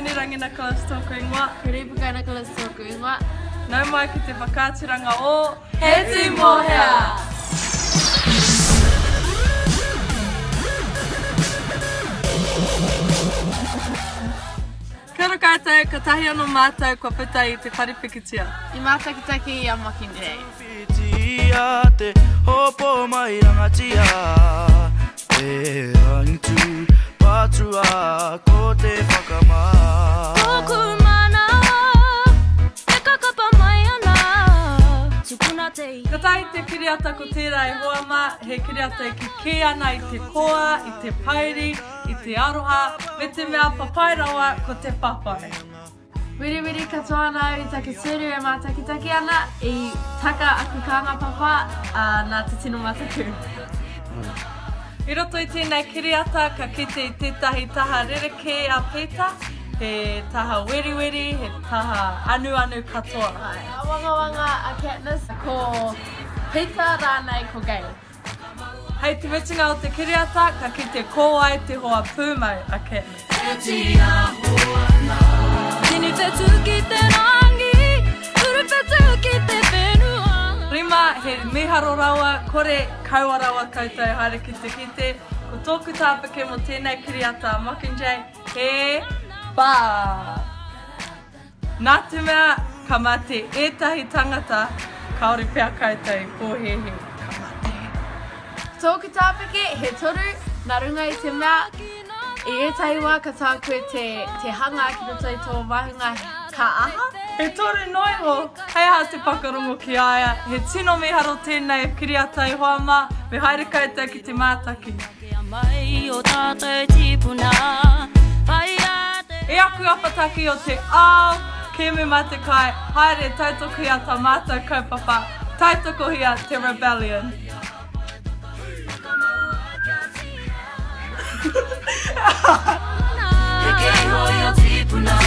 Winirangi Nicholas tōku ingoa. Ko Rīpukai Nicholas tōku ingoa. Nau mai ki te whakaaturanga o He Tū Mōhea! Kia ora koutou, kotahi anō mātou kua puta i te whare pikitia. I mātakitaki i a Mockingjay. Whitia te hopo mai rangatia Te angitu patua ko te whakamā. Tōku manawa e kakapa mai ana, tukuna te ihi. Kotahi te kiriata ko tērā e hoa mā, he kiriata e kikī ana i te koa, i te pouri, i te aroha, me te mea papai rawa ko te whawhai. Wiriwiri katoa ana au i taku tūru e mātakitaki ana, i taka aku kānga papa, ā, nā te tino mataku. I roto i tēnei kiriata ka kite i tētahi taha rerekē a Pita, he taha weriweri, he taha anuanu katoa. Āe, āwangawanga a Katniss ko Pita rānei ko Gale. Hei te mutunga o te kiriata, ka kite ko wai te hoa pūmau a Katniss. Tini whetū ki te rangi, uru whetū ki te whenua. Rima, he miharo rawa, kore kaua rawa koutou haere ki te kite. Ko tōku tāpeke mō tēnei kiriata a Mockingjay, he whā! Nā te mea ka mate ētahi tangata, kāore pea koutou i pōhēhē ka mate. Tōku tāpeke, he toru, nā runga i te mea, i ētahi wā ka taea koe te, te hanga ki roto i tō māhunga ka aha? He toru noa iho, hei aha te whakarongo ki a ia, he tino mīharo tēnei kiriata e hoa mā, me haere koutou ki te mātaki. E aku apataki o te ao, kēmu matekai, haere tautokohia tā mātou kaupapa, tautokohia te rebellion. Heke iho i o tīpuna.